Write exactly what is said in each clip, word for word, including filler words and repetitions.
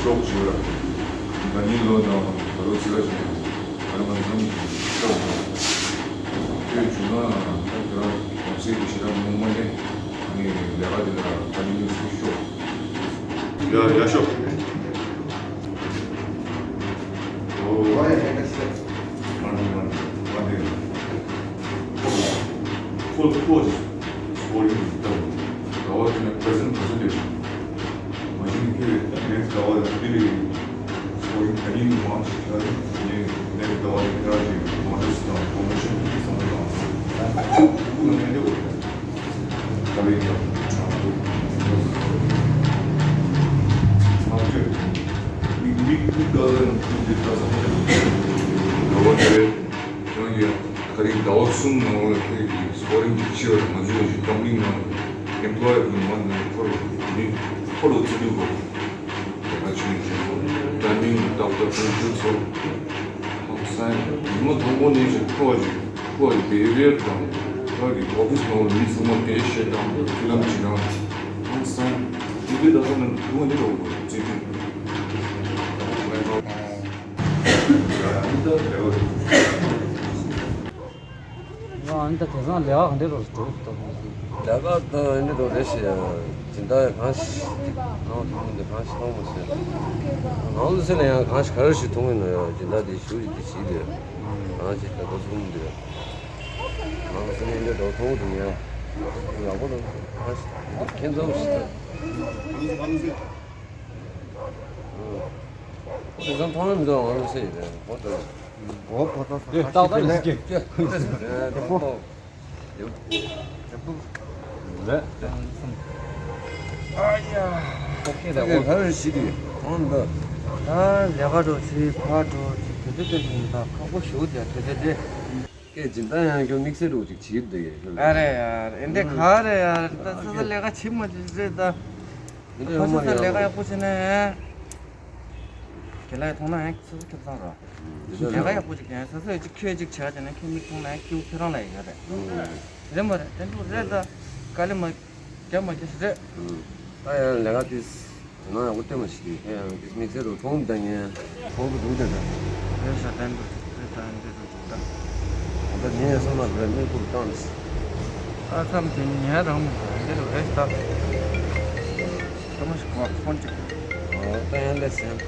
ཤོག་ཅིག་ལ། ད་ནི་ལོ་ནང་ད་ལོ་ཚིག་ལ་ཞིག་ད་ལོ་ང་ཚང་ཤོག་ནང་ཁྱོད་བྱུང་ན་ད་དེ་རང་གོང་ཚད་ཀྱི་ཞེ་དྲག་མང་མ་ནས་ནི་ལས་ཀ་དེ་ལ་ད་ནི་ནི་ཤོག་ཤོག་ཡ་ཡ་ཤོག་ཨོ། མ་འདི་མ་འདི་མ་འདི། ཁོ་ཁོ་ཅིག་སྐོར་ཡིན་ད། ཟླ་བ་དེ་ནས་པེ་རེ་སེན་ག་ཚོད་འདུག་མ་གཞི་ནས་ཁྱོད་ངས་ཟླ་བ་དང་ལྡི་ལི་སྐོར་ཡིན་ད་ཡིན་མང་ཞིག་ཆགས་རེད། ངས་ངས་ཟླ་བ་དེ་ཁྱོད་ཀྱི་མང་ཚོགས་དང་པོ་མོ་ཤོན་གྱི་བསམ་བློ་དང་ཁོ་ང་ངས་འདི་འོ་ད་ལས་ཀྱང་ཁྲང་ཐུག་ང་ཚོས་མི་མི་མི་དགའ་ལ་ཡང་ཁྱོད་འདི་ལྟ་བསམ་བློ་ཟླ་བ་དེ་ཁྱོད་ཀྱི་ད་རིང་ཟླ་བ་གསུམ་ནང་ལ་ཁྱོད་ཀྱི་སྐོར་རིང་གི་ཕྱི་བར་ང་ཚོས་ཀྱི་ཀམ་པ་ནི་ནང་ཨེམ་པ་ལོ་ཡར་གྱི་མ་ནི་ཁོ་རུ་མི་ཁོ་རུ་བརྩི་འདུག་གོ། དེ་ག་ཆོས་ཀྱི་ད་ནིང་ཏག་ཏག་ཀུན་སྤྱོད་ཚོ་ཧང་སང་ཉི་མ་དང་པོ་ནས་ཀྱི་ཁོ་ཀྱི་ཁོ་ཀྱི་བེ་རེར་དང་ཁོ་ཀྱི་ཨོ་ཕིས་ནང་ལ་མི་ཚང་མ་དེ་བཤད་དང་ཁྱི་ལམ་གྱི་ནང་ཧང་སང་དེ་དུས་ད་ཚོ་ནི་ཁོ་ནི་རོགས་དགོས་བརྩི་འདུག་ང་ཨ་ནི་ད་དེང་སང་ལས་ཀ་ག་འདྲ་རོགས་འགྲོ་ཐུབ་ཐུབ་ཟིན། ལས་ཀ་ད་ཨ་ནི་རོགས་རེད་ཞེས་སྦྱིན་བདག་གང་ཞིག་གང་ཐུབ་མི་འདུག་གང་ཞིག་གཏོང་མི་ཤེས། ང་ཚོ་ཚེ་ལ་ཡང་གང་ཞིག་ག་རེ་ཞིག་མཐོང་གི་ན་ཡང་སྦྱིན་བདག་དེ་ཞུ་ཞིག་དེ་བྱེད་དེ་གང་ཞིག་ད་གོ་ཚུགས་མི་འདུག་ང་ཚོ་ཚེ་ལ་ཡང་འདྲ་འགྲོ་མཐོང་གི་འདུག་ཡང་ཡག་པོ་འདུག་གང་ཞིག་ཁྱེད་ཚོ་ཞིག་ད། དེང་སང་མཐོང་ཡོད་མི་འདུག་ང་ཚོ་ཚེ་ཡིན་པས་ཧོ་ད། འོ་ཕོ་ཏོ་ས་ཁ་ཤས་ཏག་ཏག་ལས་ཀྱི་ལས་པོ་ལས་པོ་རེད། ཨ་ཡ་ཁ་ཁེ་ལས་པོ་ལྷ་རེ་ཞིག་གི་ཁོང་འདི་ད་ལས་ཀ་འགྲོ་ཆུའི་ཕར་འགྲོ་ཆུ་དེ་ཚོ་དེ་ཡིན་ད་ཁག་པོ་ཞུ་དེ་དེ་དེ་དེ་སྐད་ཇི་ལྟར་ཡང་ཁྱོད་དམིགས་བསལ་རུ་ཅིག་བྱེད་འདི་ཡས་ཨ་རེ་ཡ་རེ་འདི་ག་རེ་ཡ་རེ་ད་ས་ས་ལས་ཀ་བྱེད་མ་བྱེད་རེད་ད། ཁོ་ཚོ་ལས་ཀ་ཡག་པོ་བྱས་ནས་དེ་ལས་མཐོང་ན་ཡང་ཚོད་ཚོད་ཁེབས་སང་རོ། ལས་ཀ་ཡག་པོ་ཅིག་ཡང་ས་སོས་ཅིག་ཁྱོད་ཅིག་བྱས་བྱས་ནས་ཁྱོད་མིག་མཐོང་ན་ཡང་ཁྱོད་ཁྱོད་རང་ལ་ཡག་རེད། རེད་མ་རེད་དེ་འདྲ་རེད་ད། དཀའ་ལས་མ་རྒྱབ་མ་རྒྱབ་ཞིག་རེད། ད་ཡང་ལས་ཀ་དེ་ནང་ཡག་པོ་སྟོན་མ་ཤེས་ཀྱི་ཡང་དེ་དམིགས་བསལ་དུ་མཐོང་དང་ངས་མཐོང་གི་འདུག་དེ་འདྲ། རེད་ཤག་བསྟན་འདུག་རེད་ད་འདི་རུ། ད་ལྟ་ངས་སོང་ན་བོད་མི་སྐུ་བཏང་། ཨ་མཚམས་དེ་ནི་ངས་རང་མི་འདི་རུ་རེད་ད། ད་མ་ཞིག་གོ་ཁོང་ཅིག་ཨོ་ད་ཡང་ལས་སེམས།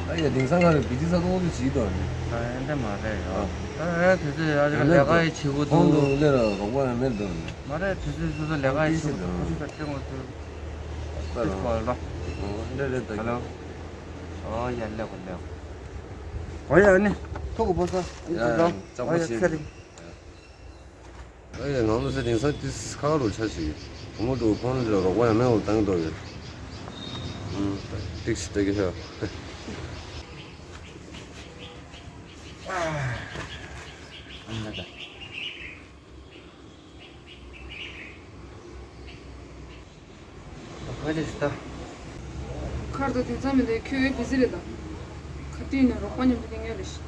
ད་ཡ་དེང་སང་ང་རེ་བི་ཏི་ས་ཏོག་ཏོ་བྱིས་དོ་ནི། ད་ཡང་འདི་མ་རེད་ཡ། ད་ཡ་དེ་ཚོ་ཡ་ཅིག་ལས་ཀ་ཡི་བྱེད་དགོས་འདུག་ཁོང་དུ་སླེབས་ལ་རོགས་པ་ཡང་མེད་དོ་ནི། མ་རེད་དེ་ཚོ་སོ་སོ་ལས་ཀ་ཡི་བྱེད་དགོས་འདུག་ཁོ་ཚོ་ད་སྟེང་ང་ཚོ་ད་ཏིས་གོ་ལ། ཨོ་འདྲ་རེད་ད། ཧེ་ལོ། ཨོ་ཡ་ལེགས་གོ་ལེགས་གོ། ཨོ་ཡ་ཨ་ནི་ཐུག་གོ་བོ་ས་ཨ་ནི་ཡ་ཐུག་ལ། ཡ་ཨོ་ཡ་ཚེ་རིང་། ཨོ་ཡ་ང་ཚོ་ཚེ་དེང་སང་ཏིས་ཁ་ཁ་རུ་ཆ་ཞིག་བུ་མོ་འགྲོ་ཁོང་ལ་རོགས་པ་ཡང་མེད་འོ་བཏང་འདོད་ཡོད། ཨུམ་ཏིག་ཞིག་ལྟ་གི་ཤོག་ཨ་ན་ད། ག་རེ་ཞིག་ད། ཁར་དུ་དེ་ཙམ་མི་འདུག་ཁྱོད་ཨེ་བི་སི་རེད་ད། ག་དུས་ནས་རོགས་པ་མཉམ་དུ་སྐྱེལ་མཁན་རེད་ཤག་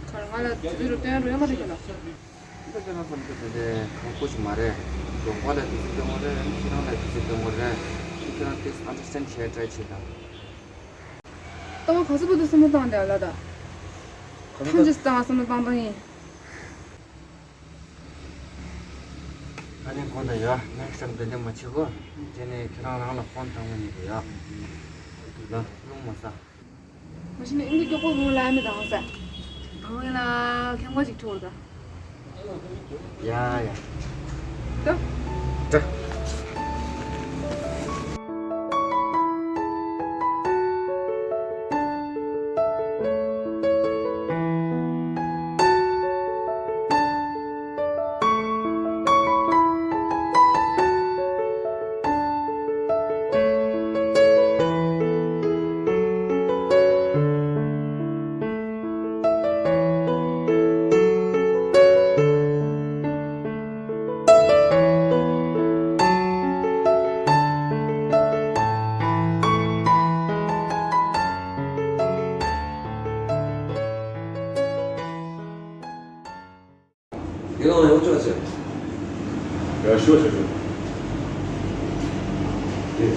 ཁར་ང་ལ་དེ་དུས་རུ་སྟོན་རུ་ཡོད་མ་རེད་ཁྱོད་ལ། འདི་ཁྱོད་རང་བསམ་ཚུལ་དེ་འདྲའི་གང་ཁུལ་ཞིག་མ་རེད། རོགས་པ་ལ་དུས་ཚོད་སྟོན་དགོས་རེད། ཁྱེད་རང་ལ་དུས་ཚོད་སྟོན་དགོས་རེད། ཁྱེད་རང་དེ་ཨན་ཌར་སི་ཊེན་ཌ་བྱས་ཊ་རའི་བྱེད་དང་། ལྟ་བ་ག་ཚོད་བར་དུ་བསམ་བློ་བཏང་བསྡད་ལ་ད། ག་ཚོད་ཐམས་ཅད་སྟེང་ལ་བསམ་བློ་བཏང་བཏང་ཡིན། ཨ་ནི་དགོངས་དག་ཡ། ནེག་སི་ཊའིམ་དེ་འདྲ་མ་བྱེད་གོ། དེ་ནས་ཁྱེད་རང་རང་ལ་ཕོན་བཏང་གི་ཡིན་གི་ཡ། ལ་རླུང་མ་ཟ། མ་གཞི་ནས་ཨིན་སྐད་སྐྱོ་པོ་བུ་ལ་མི་དང་ཟེར། དང་ལ་ཁེངས་པ་ཅིག་ཁྲོ་ད། ཡ་ཡ། ད། ད། ཡིན་ནའང་ཡང་ཅོག་ཅེ། ཡ་ཤོད་ཤོད་ཤོད། ཡེ།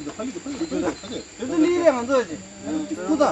ཡིན། ཕ་གི་འདུག་ཕ་གི་འདུག་ཕ་གི་འདུག་ཕ་གི་འདུག་དེ་ཚོ་ལི་རེད། ང་ཚོ་ཅིག་ཐུག་ད།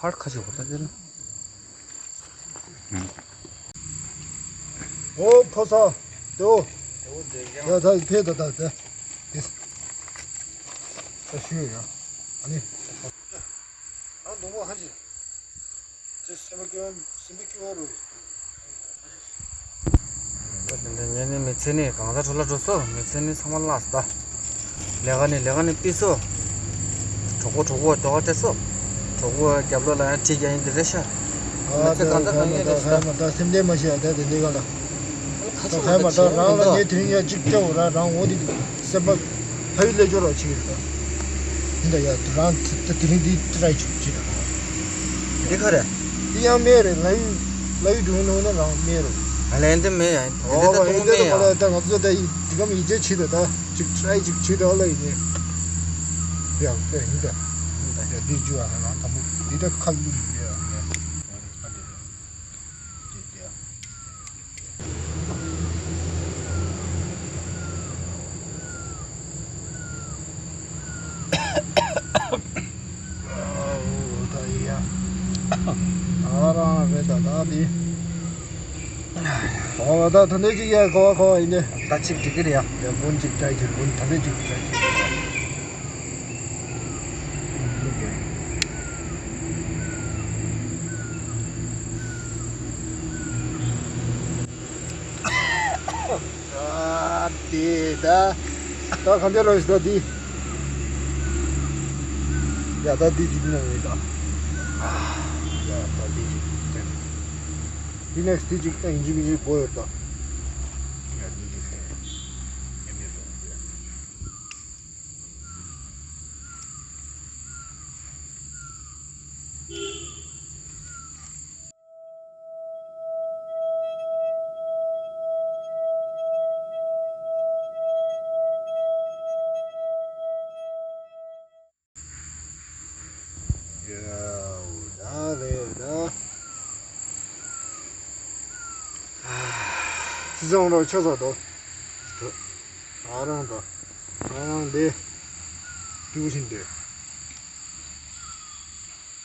ཧར་ཁ་ཅིག་བོར་ད་དེ་ལ། ཨོ་ཕོ་ས་དེའོ། ཡ་ད་ཕེ་ད་ད་དེ། དེ། ད་ཞུ་ཡ། ཨ་ནི། ཨ་འདུག་མོ་ཧ་ཅི། ཅི་སེམས་པ་སྐྱོ་སེམས་པ་སྐྱོ་བ་རུ། ངས་ནི་མི་ཚེ་ནི་གང་ཟག་འཕྲོ་ལ་འགྲོ་སོ། མི་ཚེ་ནི་ཚང་མ་བརླགས་སོ་ད། ལས་ཀ་ནི་ལས་ཀ་ནི་ཕུད་སོ། གྲོགས་པོ་གྲོགས་པོ་དོ་ག་སྤྲད་སོ། གྲོགས་པོ་རྒྱབ་ལོགས་ལ་ཡང་ཁྲིད་རྒྱག་ཡིན་འདི་རེད་ཤག་མི་ཚེ་གང་ཟག་གང་ཡིན་རེད་ཤག་ད་སེམས་ཁྲལ་མ་བྱེད་ཡ་ད་དེ་འདི་ག་ལ། ད་ཁ་ཕྱོགས་ད་ད་རང་ལ་ངས་དེ་རིང་ཡ་གཅིག་སྐྱེ་བོ་ར་རང་འོ་དེ་སེམས་པ་ཕ་ཡུལ་ལས་སྐྱོ་ར་ཆེ་གི་རེད་ད། ཡིན་ད་ཡ་དེ་རང་ད་དེ་རིང་འདི་ཏི་རའི་ཆུ་ཆེ་ར། འདི་ག་རེད། འདི་ཡང་མེད་རེད། ལ་ཡུལ་ལ་ཡུལ་འགྲོ་ནོ་ན་རང་མེད་རེད། ཨ་ལན་འདི་མེད་ཡ། འདི་ད་ཨོ་ཏོང་ཡིན་ད་མེད་ཡ། ད་མ་ལ་ད་ང་ཚོ་ད་ཡི་དེ་གམ་ཡི་ཅེ་ཆེ་ད་ད་ཅིག་ཏི་རའི་ཅིག་ཆེ་ད་ལ་ཡིན་ནི། ཡ་ཡ་ཡིན་ད། ཡ་འདི་ཇུ་ཨ་ན་ད་མོ་འདི་ད་ཁ་ལུ་ཡིན་ཡ། ད་ད་འདི། ཨོ་ད་ད་འདི་ཅིག་ཡ་གོ་གོ་ཡིན་ནི། ད་ཅིག་འགྲིག་གི་རེད་ཡ། ཡ་དགུན་ཅིག་ད་ཅིག་དགུན་ད་འདི་ཅིག་ད་ཅིག་ཨ་དེ་ད་ད་གང་དེ་རོ་ཞིག་ད་འདི། ཡ་ད་འདི་ཅིག་ནང་ཡིན་ད། ཡ་ད་འདི་ཅིག་འདི་ནེགསི་འདི་ཅིག་ད་ཡིན་གཅིག་མིན་གཅིག་གོ་ཡོད་ད། ཡ་འདི་ཅིག་ཉམས་ཉེས་རོ། ཡ་ད་རེད་ད། སི་ཚང་རོ་ཆོས་ཚོགས་དོ། ད་རང་དོ། ད་རང་དེ། རྒྱུག་བཞིན་དེ།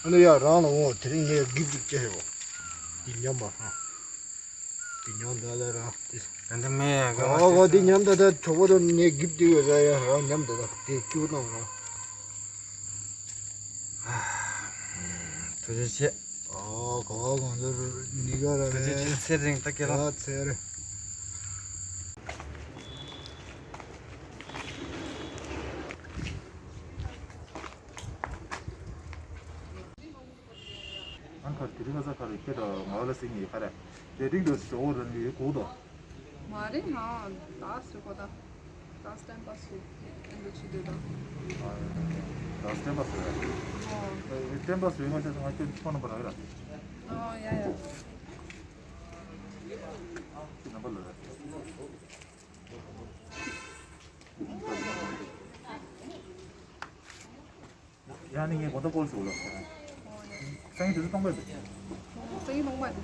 ཨ་ནི་ཡ་རང་ལ་འོ་དེ་རིང་ངས་གིབ་ཅིག་སྐྱེ་ཧེ་འོ། འདི་ཉམས་པ་ཧ། འདི་ཉམས་ད་ལ་ར། ད་འདི་མེད་ཡ་ག་ཨོ་གོ་འདི་ཉམས་ད་ད་གྲོགས་པོ་དང་ངས་གིབ་དེ་ཡོད་ལ་ཡ་རང་ཉམས་ད་ད་དེ་སྐྱུག་བཏང་ར། ཐུགས་རྗེ་ཆེ། ཨོ་གོ་གོ་གོ་ཚོ་ནི་ག་ར་ཐུགས་རྗེ་ཆེ། རེད། ཚེ་རིང་ད་སྐྱེ་ལ། ཡ་ཚེ་རིང་། ཨང་ཁར་དེ་རིང་ང་ཚ་ཁ་རེ་ཁྱེད་དང་ང་ལ་སེང་ངེ་ཁ་རེ་དེ་རིང་དུ་ཞོག་ར་ནི་གུག་དོ། མ་རེད་ཧང་ད་སུ་གོ་ད་ད་སྟན་པ་སུ་ཨེ་འདུ་ཆི་དེ་ད། ད་སྟན་པ་སུ་རེད། ཨོ་སྟན་པ་སུ་ཡིན་ང་ཆ་ང་ཁྱོད་ཕོན་ནམ་བར་ར། ཨོ་ཡ་ཡ། ཁྱོད་ནམ་བར་ལ་རེད། ཡང་ནི་ངས་དགོང་དག་སྐོར་ཞུ་ལ། སང་ཉིན་དུས་ཚོད་སྟོང་པ་རེད། སང་ཉིན་སྟོང་པ་རེད།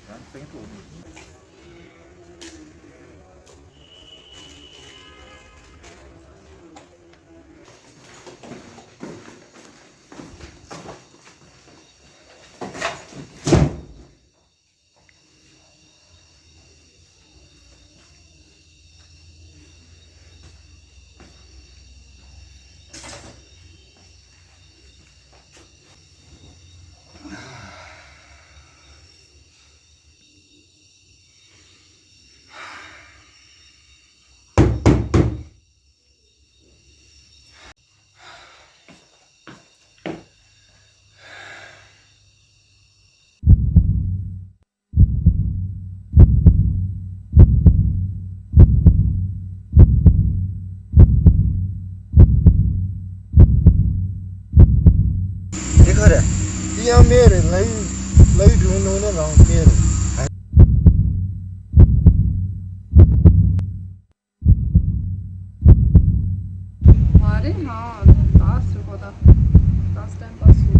ཡང་སང་ཉིན་ཐུག་ནས། འདི་ག་རེད། འདི་ཡང་མེ་རེད། ལའི་ལའི་སྒྲུང་ནང་ནས་རང་མེ་རེད། མ་རེད་ཧ། ད་སུ་གོ་ད་ད་སྟན་པ་སུ།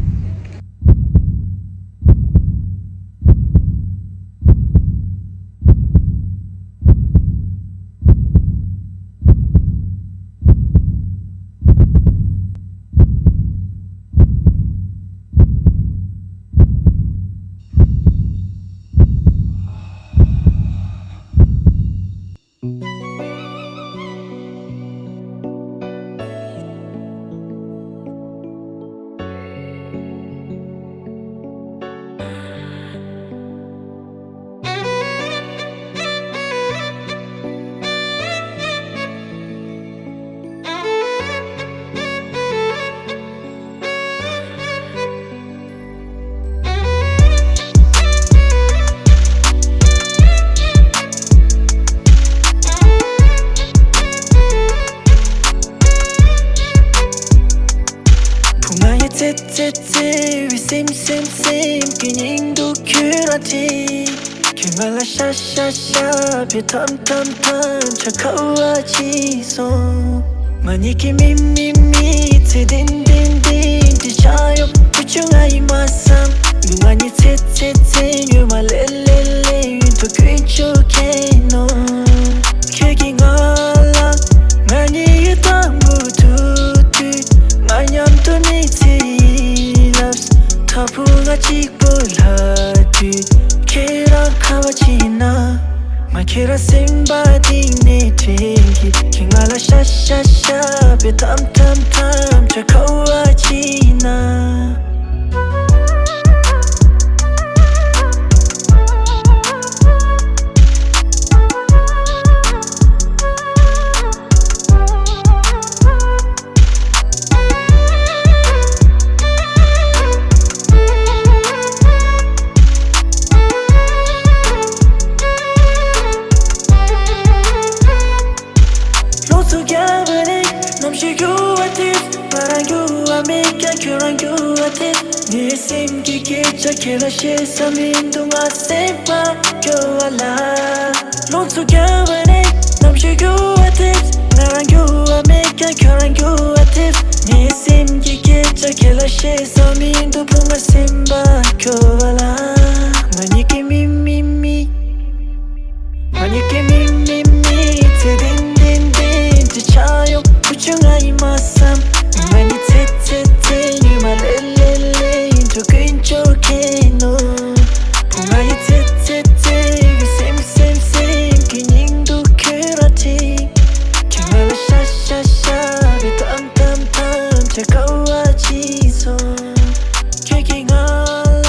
བུ་ང་ཡི་ཚེ་ཚེ་ཚེ་བའི་སེམས་སེམས་སེམས་ཀྱི་སྙིང་སྡུག་ཁྱོད་ལ་དྲིས། ཁྱོད་ང་ལ་ཤ་ཤ་ཤ་བའི་ཐམ་ཐམ་ཐམ་ཆ་ཁ་བ་གྱིས་སོང་། ང་གཉིས་ཀྱི་མི་མི་མི་ཚེ་བདེན་བདེན་བདེན་དེ་ཆ་ཡོང་བུ་ཆུང་ང་ཡིན་མ་བསམ། ང་གཉིས་ཚེ་ཚེ་ཚེ་ཉོས་མ་ལེ་ལེ་ལེ་ཡུན་དུ་ཀུན་སྤྱོད་མཁན་ནོ། ཁྱེད་ཀྱིས་ང་ལ་ང་གཉིས་ཡི་དང་པོ་ཐུག་དུས་ང་མཉམ་དུ་གནས་ཚེ་ཡིན་ལབས། ད་བུ་ང་ཅི་ ཐམ་ཐམ་ཆ་ཁ་བ་ཅི་ན། ལོ་ཚོད་བརྒྱ་པ་རེད། གནམ་གཤིས་འགྱུར་བ་དེས། ང་རང་འགྱུར་བ་མེད་ཀྱང་ཁྱོད་རང་འགྱུར་བ་དེས། ངའི་སེམས་ཀྱི་སྐད་ཆ་ཁྱེད་ལ་བཤད་ས་མི་འདུག་ང་སེམས་པ་སྐྱོ་བ་ལ། ལོ་ཚོད་བརྒྱ་པ་རེད། གནམ་གཤིས་འགྱུར་བ་དེས། ང་རང་འགྱུར་བ་མེད་ཀྱང་ཁྱོད་རང་འགྱུར་བ་དེས། ངའི་སེམས་ཀྱི་སྐད་ཆ་ཁྱེད་ལ་བཤད་ས་མི་འདུག་བུ་ང་སེམས་པ་སྐྱོ་བ་ལ། ང་གཉིས་ཀྱི་མི་མི་མི། ང་གཉིས་ཀྱི་མི་མི་མི་ཚེ་བརྟན་བརྟན་བརྟན་གྱི་ཆ་ཡོང་བུ་ཆུང་ང་ཡིན་མ་བསམ། ང་གཉིས་ཚེ་ཚེ་ཚེ་ཉི་མ་ལེ་ལེ་ལེ་འགྲོ་ཀུན་སྐྱོ་གིན་ནོ། བུ་ང་ཡི་ཚེ་ཚེ་ཚེ་བའི་སེམས་སེམས་སེམས་ཀྱི་སྙིང་སྡུག་ཁྱོད་ར་ཁྲིད། ཁྱོད་ང་ལ་ཤ་ཤ་ཤ་བའི་ཐམ་ཐམ་ཐམ་ཆ་ཁ་བ་ཅི་སོང་། ཁྱོད་ཀྱིས་ང་ལ་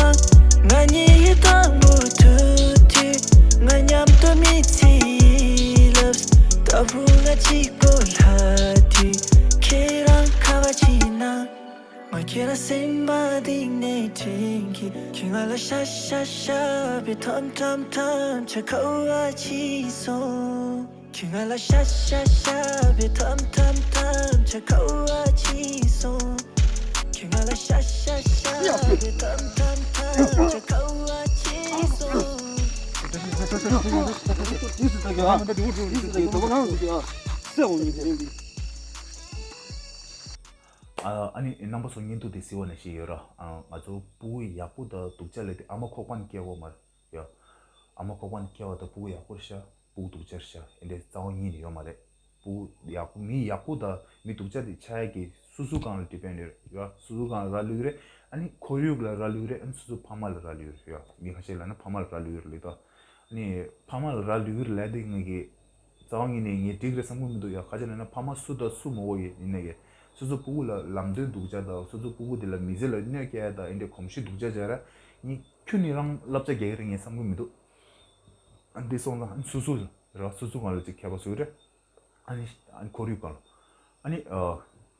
ང་གཉིས་ཡི་དང་པོ་ཐུག་དུས། ང་མཉམ་དུ་མི་ཚེའི་ལབ་ལྟ་བུ་ང་གཅིག་པོ་ལྷ་དུས། ཁྱེད་རང་ཁ་བ་ཅི་ན། ང་ཁྱེད་རང་སེམས་པ་གཏིང་ནས་དྲན་གི། ཁྱེད་ང་ལ་ཤ་ཤ་ཤ་བའི་ཐམ་ཐམ་ཐམ་ཆ་ཁ་བ་ཅི་སོང་། ཁྱེད་ང་ལ་ཤ་ཤ་ཤ་བའི་ཐམ་ཐམ་ཐམ་ཆ་ཁ་བ་ཅི་སོང་། ཁྱེད་ང་ལ་ཤ་ཤ་ཤ་བའི་ཐམ་ཐམ་ཐམ་ཆ་ཁ་བ་ཅི་སོང་། ཨ་ཨ་ནི་རྣམ་པ་ཚོ་བརྙན་ཐུང་དེ་གཟིགས་པ་ནས་ཤེས་ཡོད་ར། ཨ་ང་ཚོ་སྤུ་གུ་ཡག་པོ་དང་སྡུག་ཅག་ལས་དེ་ཨ་མ་ཁོག་པ་ནས་སྐྱེ་བོ་མ་རེད་ཡ། ཨ་མ་ཁོག་པ་ནས་སྐྱེ་བ་དང་སྤུ་གུ་ཡག་པོ་རེད་ཤག་སྤུ་གུ་སྡུག་ཅག་རེད་ཤག་འདི་འདྲའི་རྩ་བ་ཉིད་ནས་ཡོད་མ་རེད། སྤུ་གུ་ཡག་པོ་མི་ཡག་པོ་དང་མི་སྡུག་ཅག་དེ་ཆགས་ཡ་གི་སོ་སོ་སྒང་ལ་ཌི་པེན་ཌི་རེད་ཡ། སོ་སོ་སྒང་ལ་རག་ལུས་རེད། ཨ་ནི་ཁོར་ཡུག་ལ་རག་ལུས་རེད། ཨ་ནི་སོ་སོ་ཕ་མ་ལ་རག་ལུས་རེད་ཡ། མི་ཁ་ཤས་ལབ་ན་ཕ་མ་ལ་རག་ལུས་རེད་ལབ་ད། ཨ་ནི་ཕ་མ་ལ་རག་ལུས་རེད་ལབ་དེ་ངས་ཀྱི་རྩ་བ་ཉིད་ནས་ངས་འགྲིག་རེད་བསམ་གྱི་མི་འདུག་ཡ། ག་ཅི་ལབ་ན་ཕ་མ་སུ་དང་སུ་མང་པོ་ཡོད་ཡིན་ནའི་སོ་སོ་སྤུ་གུ་ལ་ལམ་སྟོན་སྡུག་ཅག་དང་སོ་སོ་སྤུ་གུ་དེ་ལ་མི་ཚེ་ལ་གནོད་སྐྱེལ་ཡ་དང་འདི་འདྲའི་གོམས་གཤིས་སྡུག་ཅག་སྦྱར་ཡ་ནི་ཁྱོན་ནས་རང་བསླབ་བྱ་རྒྱག་གི་རེད་ངས་བསམ་གྱི་མི་འདུག་ཨ་འདི་སོང་ཙང་ཨ་སོ་སོ་ར་སོ་སོ་སྒང་ལ་ཅིག་མཁས་པ་བཟོ་གི་རེད། ཨ་ནི་ཨ་ནི་ཁོར་ཡུག་སྒང་ལ་ཨ་ནི་ཨ་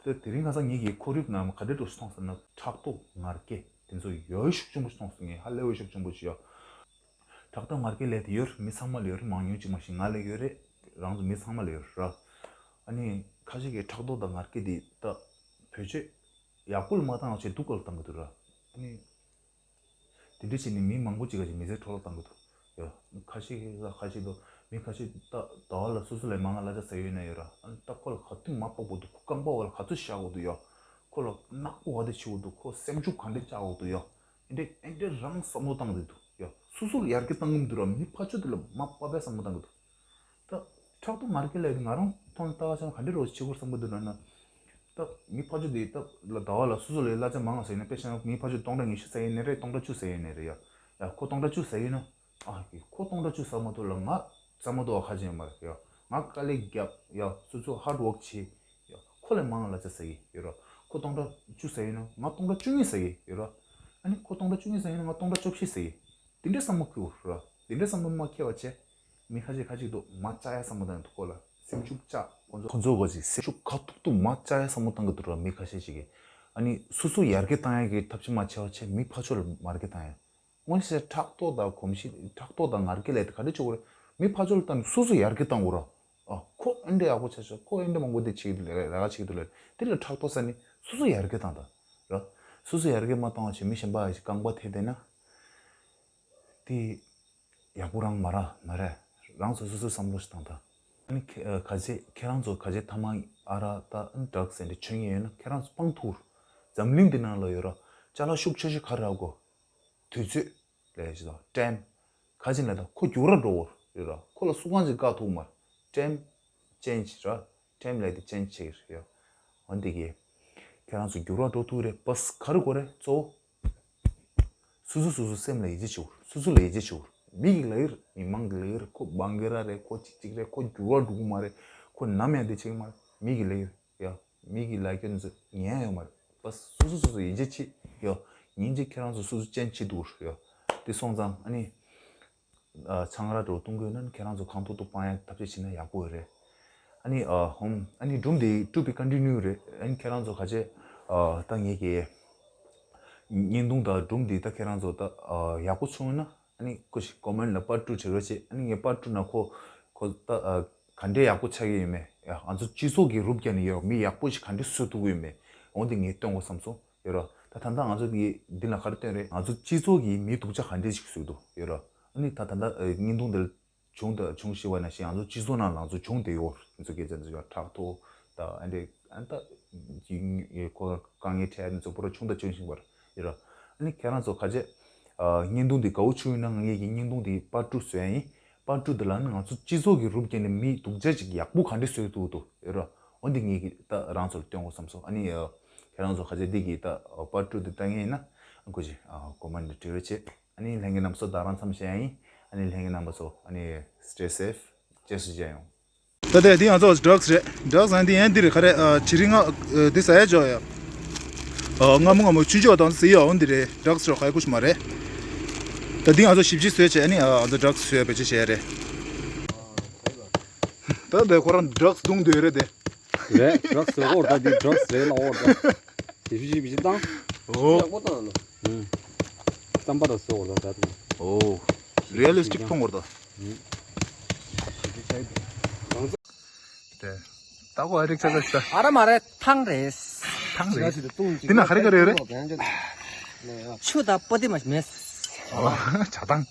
དེ་དེ་རིང་ཁ་སང་ངེད་ཀྱི་ཁོར་ཡུག་ནང་ག་འདྲའི་འདྲ་བོ་ཞིག་མཐོང་སོང་ན་ཕྲག་དོག་ངར་སྐད་དེ་ཚོ་ཡོད་ཤུགས་ཆེན་པོ་ཞིག་མཐོང་སོང་། ངས་ཧ་ལས་པའི་ཤུགས་ཆེན་པོ་ཞིག་ཡོད། ཕྲག་དོག་ངར་སྐད་ལབ་དེ་ཡོད་རེད། མི་ཚང་མ་ལ་ཡོད་རེད། མང་ཉུང་གཅིག་མ་གཏོགས་ང་ལ་ཡོད་རེད། རང་ཚོ་མི་ཚང་མ་ལ་ཡོད་རེད་ར། ཨ་ནི་ཁ་ཤས་ཀྱིས་ཕྲག་དོག་དང་ངར་སྐད་དེ་ད་བེད་སྤྱོད་ཡག་པོ་ལ་མ་བཏང་བ་བྱས་སྡུག་ག་ལ་བཏང་གི་འདུག་ར། ཨ་ནི་དེ་འདྲ་བྱས་ནས་མི་མང་པོ་ཅིག་ག་ཅིག་མི་ཚེ་འཕྲོ་བརླག་བཏང་གི་འདུག་ཡ། ཁ་ཤས་ཀྱིས་ཁ་ཤས་དང་མི་ཁ་ཤས་ད་ཟླ་བ་ལ་སོ་སོ་ལས་མང་ང་གླ་ཆ་ཟ་ཡོད་ན་ཡོད་ར། ཨ་ནི་ད་ཁོ་ལ་ག་དུས་མ་ཕོག་པ་འདུག་ཁོ་རྐང་པ་བ་ལ་ག་ཚོད་བཞག་དགོས་འདུག་ཡ། ཁོ་ལ་ནག་པོ་ག་དེ་བྱེད་དགོས་འདུག་ཁོ་སེམས་ཤུགས་ག་འདྲ་བཅག་དགོས་འདུག་ཡ། ཨེ་འདྲས་ཨེ་འདྲས་རང་བསམ་བློ་བཏང་གི་འདུག་ཡ། སོ་སོ་ལ་ཡར་རྒྱས་བཏང་གི་མི་འདུག་ར། མི་ཕར་ཕྱོགས་དེ་ལ་མ་པ་པའི་བསམ་བློ་བཏང་གི་འདུག་ད་ཕྲག་དོག་ངར་སྐད་ལབ་དེ་ང་རང་མཐོང་ལྟ་བ་ཆ་ན་ག་འདྲས་རོགས་བྱེད་དགོས་བསམ་གི་འདུག་ལབ་ན། ད་མི་ཕར་ཕྱོགས་དེ་ད་ལ་ཟླ་བ་ལ་སོ་སོ་ལས་གླ་ཆ་མང་ང་ཟ་ཡིན་ན། དཔེ་བཞག་ན་མི་ཕར་ཕྱོགས་སྟོང་ཕྲག་ཉི་ཤུ་ཟ་ཡིན་ནའི་རེད། སྟོང་ཕྲག་བཅུ་ཟ་ཡིན་ནའི་རེད་ཡ། ཡ་ཁོ་སྟོང་ཕྲག་བཅུ་ཟ་ཡིན་ན། ཨ་ཡི་ཁོ་སྟོང་ཕྲག་བཅུ་ཟ་མ་ཐུབ་ལ་ང་ཟ་མ་ཐུབ་པ་ཁག་ཅན་ཡོད་མ་རེད་ཡ། ང་དཀའ་ལས་རྒྱབ་ཡ། སོ་སོ་ཧར་ཌི་ཝོག་བྱེད་ཡ། ཁོ་ལས་མང་ང་གླ་ཆ་ཟ་གི་ཡོད་ར། ཁོ་སྟོང་ཕྲག་བཅུ་ཟ་ཡིན་ན་ང་སྟོང་ཕྲག་བཅུ་གཉིས་ཟ་གི་ཡོད་ར། ཨ་ནི་ཁོ་སྟོང་ཕྲག་བཅུ་གཉིས་ཟ་ཡིན་ན་ང་སྟོང་ཕྲག་བཅུ་བཞི་ཟ་གི། དེ་འདྲའི་བསམ་བློ་འཁོར་ར། དེ་འདྲའི་བསམ་བློ་མ་འཁོར་བ་བྱས། མི་ཁ་ཤས་ཁ་ཅིག་འདུག་མ་བཅག་ཡ་བསམ་བློ་བཏང་འདུག་ཁོ་ལ་སེམས་ཤུགས་བཅག་ཁོ་ཚོ་ཁོ་ཚོ་ག་ཅིག་སེམས་ཤུགས་ཁ་ཐུག་ཐུག་མ་བཅག་ཡ་བསམ་བློ་བཏང་གི་འདུག་ར། མི་ཁ་ཤས་ཤིག་གིས་ཨ་ནི་སོ་སོ་ཡར་རྒྱས་བཏང་ཡ་གི་ཐབས་ཤེས་མ་བྱས་པ་བྱས་མི་ཕར་ཕྱོགས་ལ་མར་རྒྱས་བཏང་ཡ། དངོས་གནས་ཕྲག་དོག་དང་གོམས་གཤིས་ཕྲག་དོག་དང་ངར་སྐད་ལབ་དེ་ག་འདྲ་བྱེད་དགོས་རེད། མི་ཕར་ཕྱོགས་ལ་བལྟས་ནས་སོ་སོ་ཡར་རྒྱས་བཏང་དགོས་ར། ཨ་ཁོ་ཨེ་འདྲ་ཡག་པོ་ཆགས་ཤག་ཁོ་ཨེ་འདྲ་མང་པོ་དེ་བྱེད་ཀྱི་འདུག་ལས་ཀ་བྱེད་ཀྱི་འདུག་ལབ་དེ་ལ་ཕྲག་དོག་ཟ་ནས་སོ་སོ་ཡར་རྒྱས་བཏང་དང་ར། སོ་སོ་ཡར་རྒྱས་མ་བཏང་བ་བྱས་མི་གཞན་པ་ཡ་ཞིག་རྐང་པ་ཐེབས་བསྡད་ན། དེ་ཡག་པོ་རང་མ་ར་མ་རེད། རང་ཚོ་སོ་སོའི་བསམ་བློ་ཞིག་བཏང་དང་། ཨ་ནི་ཁ་ཁ་ཅིག་ཁྱེད་རང་ཚོ་ཁ་ཅིག་ཐ་མག་ཨ་རག་ད་ཨ་ནི་ཌྲག་སི་ཟེར་འདྲ་མཆོད་མཁན་ཡོད་ན་ཁྱེད་རང་ཚོ་སྤང་ཐུབ། འཛམ་གླིང་འདི་ནང་ལ་ཡོད་ར་ཅ་ལག་ཤུགས་ཆེ་ཤོས་ག་རེ་རག་གོ། དུས་ཚོད་ལས་ཞིག་དང་ཊའིམ། ཁ་ཅིག་ལ་ད་ཁོ་འགྱུར་བ་འགྲོ་བོ་རེད་ར། ཁོ་ལ་སུ་གང་ཅིག་བཀག་ཐུབ་མ་རེད། ཊའིམ་ཅེན་ཇི་ར། ཊའིམ་ལབ་དེ་ཅེན་ཇི་བྱེད་ཀྱི་རེད་ཡ། འོན་ཏེ་གི་ཁྱེད་རང་ཚོ་འགྱུར་བ་འགྲོ་ཐུབ་རེད། བས་ག་རེ་དགོས་རེད། གཙོ་བོ་སོ་སོ་སོ་སོ་སེམས་ལ་ཡིད་ཆེས་བྱེད་དགོས། སོ་སོ་ལ་ཡིད་ཆེས་བྱེད་དགོས། མི་གི་ལབ་ཀྱི་རེད། མི་མང་གི་ལབ་ཀྱི་རེད། ཁོ་བང་གི་ར་རེད། ཁོ་ཅིག་ཅིག་རེད། ཁོ་འགྱུར་བ་འགྲོ་གི་མ་རེད། ཁོ་ནམ་ཡང་དེ་བྱེད་ཀྱི་མ་རེད། མི་གི་ལབ་ཀྱི་རེད་ཡ། མི་གི་ལབ་རྒྱུ་ནི་ཚོ་ཉན་ཡོད་མ་རེད། པ་སོ་སོ་སོ་སོ་ཡིན་གཅིག་བྱེད་ཡོད། ཉིན་གཅིག་ཁྱེད་རང་ཚོ་སོ་སོ་ཅན་བྱེད་འདུག་ཡོད། དེ་སོང་ཙང་ཨ་ནི། ཨ་ཆང་རག་འདྲ་བོ་བཏུང་གི་ཡོད་ན་ནི་ཁྱེད་རང་ཚོ་གང་ཐུབ་ཐུབ་སྤང་ཡ་ཐབས་ཤེས་བྱེད་ན་ཡག་པོ་རེད། ཨ་ནི་ཨ་ཧོམ་ཨ་ནི་སྒྲུང་དེ་to be continue རེད། ཨ་ནི་ཁྱེད་རང་ཚོ་ག་ཚོད་ཨ་ད་ངེད་ཀྱི་བརྙན་ཐུང་དང་སྒྲུང་དེ་ད་ཁྱེད་རང་ཚོ་ད་ཨ་ཡག་པོ་བྱུང་ན་ཨ་ནི་ཁོ་ཞིག་ཀོ་མེན་ལ་པར་ཊུ་བྱེད་རོགས་བྱེད། ཨ་ནི་ངས་པར་ཊུ་ན་ཁོ་ཁོ་ད་ཨ་ག་འདྲས་ཡག་པོ་ཆགས་ཀྱི་ཡོད་མེད། ཡ་ང་ཚོ་སྤྱི་ཚོགས་ཀྱི་རུབ་རྒྱག་ནས་ཡོད་མི་ཡག་པོ་ཞིག་ག་འདྲས་བཟོ་ཐུབ་ཀྱི་ཡོད་མེད། འོ་འདི་ངས་སྟོན་དགོས་བསམ་སོང་། ཡོད་ར། ད་ད་ལྟ་ང་ཚོ་གི་འདི་ལ་ག་རེ་སྟོན་རེད། ང་ཚོ་སྤྱི་ཚོགས་ཀྱི་མི་སྡུག་ཅག་ག་འདྲས་ཞིག་བཟོས་འདུག་ཡོད་ར། ཨ་ནི་ད་ད་ལྟ་ཨ་བརྙན་ཐུང་འདིར་བྱུང་དང་བྱུང་བཞིན་པ་ནང་བཞིན་ང་ཚོ་སྤྱི་ཚོགས་ནང་ལ་ང་ཚོ་བྱུང་བསྡད་ཡོད། ང་ཚོ་སྐད་ཆ་འདི་ཡོད་ཕྲག་དོག་ད་ཨ་འདྲས་ཨ་ད་ཁོ་དཀའ་ངལ་འཕྲད་ནས་ཚོ་པོ་ར་བྱུང་དང་བྱུང་བཞིན་པ་ར་ཡོད་ར། ཨ་ནི་ཁྱེད་རང་ཚོ་ག་ཚོད་ཨ་བརྙན་ཐུང་འདི་དགའ་བོ་བྱུང་ཡོད་ན་ང་ངེད་ཀྱི་བརྙན་ཐུང་འདི་པར་ཊུ་བཟོ་ཡ་ཡིན། པར་ཊུ་འདི་ལ་ནི་ང་ཚོ་སྤྱི་ཚོགས་ཀྱི་རུབ་རྒྱག་ནས་མི་སྡུག་ཅག་ཅིག་ཡག་པོ་ག་འདྲས་བཟོས་འདུག་འདུག་ཡོད་ར། འོ་འདི་ངེད་ཀྱི་ད་རང་ཚོར་སྟོན་དགོས་བསམ་སོང་། ཨ་ནི་ཨ་ཁྱེད་རང་ཚོ་ག་ཚོད་འདི་གི་ད་པར་ཊུ་འདི་ལྟ་མཁན་ཡིན་ན་ཨ་ཁོ་ཅིག་ཨ་ཀོ་མེན་ཊི་འབྲི་རོགས་བྱེད། ཨ་ནི་ལྷན་རྒྱས་རྣམ་པ་ཚོ་ད་རང་མཚམས་བཞག་ཡ་ཡིན། ཨ་ནི་ལྷན་རྒྱས་རྣམ་པ་ཚོ་ཨ་ནི་stay safe རྗེས་སུ་མཇལ་ཡོང་། ད་ལྟ་འདི་ང་ཚོ་ཌག་སི་རེད། ཌག་སི་ཨ་འདི་ཡན་འདི་རེད། ག་རེ་ཨ་བྱི་རིལ་ང་འདི་ཟ་ཡ་འཇོག་ཡ། ཨ་སྔ་མོ་སྔ་མོ་ཆུང་ཆུང་དང་ཟི་ཡ་འོ་འདི་རེད། ཌག་སི་རོ་ག་ཡ་ཀུ་ཤི་མ་རེད། ད་འདི་ང་ཚོ་ཞིབ་ཅིག་བཟོས་བྱས་ཨ་ནི་ཨ་ང་ཚོ་ཌག་སི་བཟོས་བེད་སྤྱོད་བྱས་རེད། ད་འདི་ཁོ་རང་ཌག་སི་བརྡུངས་འདོད་རེད་དེ། རེད། ཌག་སི་ཟེར་གོ་ར་ད་འདི་ཌག་སི་རེད་ལ་འོ་ར་ད། ཞིབ་ཞིབ་ཞིབ་བཏང་། ཨོ། ཡག་པོ་བཏང་ལོ། ཨུམ། རྩམ་པ་ར་ཟེར་གོ་ར་ད་ད། ཨོ། རི་ཨེ་ལི་སི་ཊིག་མཐོང་གོ་ར་ད། ཨུམ། ཞིབ་ཞིབ་བྱས་ཏེ། དེ། ད་གོ་ཨ་རིག་ཆ་ཆ་ཆ། ཨ་ར་མ་རེད། ཐང་རེད། ཐང་རེད། དེ་ན་ཧ་རི་ཀ་རེད་རེད། ཆུ་དང་པོ་ཏི་མ་མེད། ཨོ། ཇ་ཐང་།